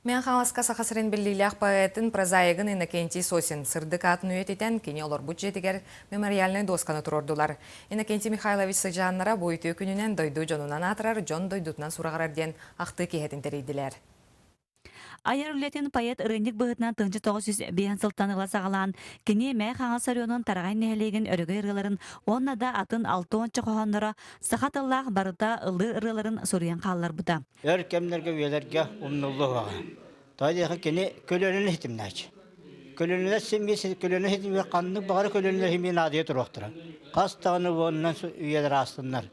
Мэҥэ Хаҥаласка Саха сирин биллиилээх поэтын, прозаигын Иннокентий Сосин сырдык аатын үйэтитэн, кини олорбут дьиэтигэр мемориальнай дуосканы туруордулар. Иннокентий Михайлович сыдьааннара бу үтүө күнүнэн дойду дьонунан аатырар, дьон дойдутунан сураҕырар диэн ахтыы киэһэтин тэрийдилэр. Айар үлэтин поэт ырыанньык быһыытынан 1905 сылтан ыла саҕалаан, кини Мэҥэ Хаҥалас оройуонун Тараҕай нэһилиэгин өрөгөй ырыаларын уонна да атын 60 хоһоонноро саха тыллаах барыта ыллыыр ырыаларын суруйан хаалларбыта. Өр кэмнэргэ үйэлэргэ умнуллуоҕа. Тоҕо диэхэ кини көлүөнэни ситимнээччи. Көлүөнэлэр син биир көлүөнэ ситимигэр ханнык баҕара көлүөнэлэр син биир наадыйа туруохтара. Хас даҕаны уонунан үйэлэр аастыннар.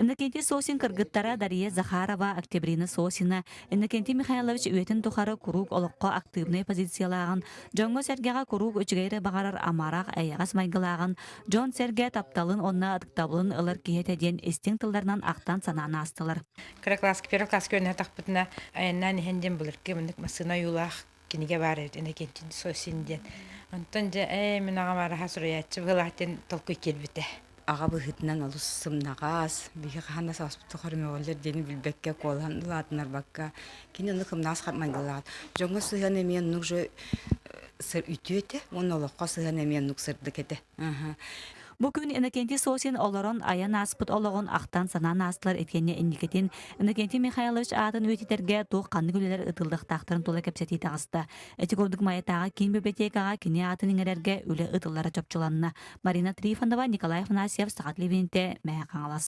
Иннокентий Сосин кыргыттара Дария Захарова, Октябрина Сосина, Иннокентий Михайлович үйэтин тухары куруук олоххо актыыбынай позициялааҕын, дьоҥҥо-сэргэҕэ куруук үчүгэй эрэ баҕарар амарах, эйэҕэс майгылааҕын, дьон-сэргэ тапталын уонна ытыктабылын ылар киһи этэ диэн истиҥ тылларынан ахтан-санаан аастылар. Кыра класска, первый класска үөрэнэ тахпытына айаннаан иһэн диэн былыргы маннык массыына ойуулаах кинигэ баар эбит Иннокентий Сосин диэн. Онтон дьэ ээ мин аҕам араһа суруйааччы быһыылаах диэн толкуй киирбитэ. Аҕа быһыытынан олус сымнаҕас, биһи хаһан да сааспыт тухары мөҕүллэр диэни билбэккэ, куолаһын улаатыннарбакка, кини оннук кымнаас майгылаах. Дьоҥҥо сыһыан эмиэ оннук же үтүө этэ уонна олоххо сыһыан эмиэ оннук сырдык этэ. Бу күн Иннокентий Сосин олорон айан ааспыт олоҕун ахтан-санаан аастылар итиэннэ инникитин Иннокентий Михайлович аатын үйэтитэргэ туох ханнык үлэлэр ыытыллыахтаахтарын тула кэпсэтии таҕыста. Ити курдук Майатааҕы киин библиотекаҕа кини аатын иҥэрэргэ үлэ ыытыллара чопчуланна. Марина Трифонова, Николай Афанасьев, Саха телевидениетэ, Мэҥэ Хаҥалас.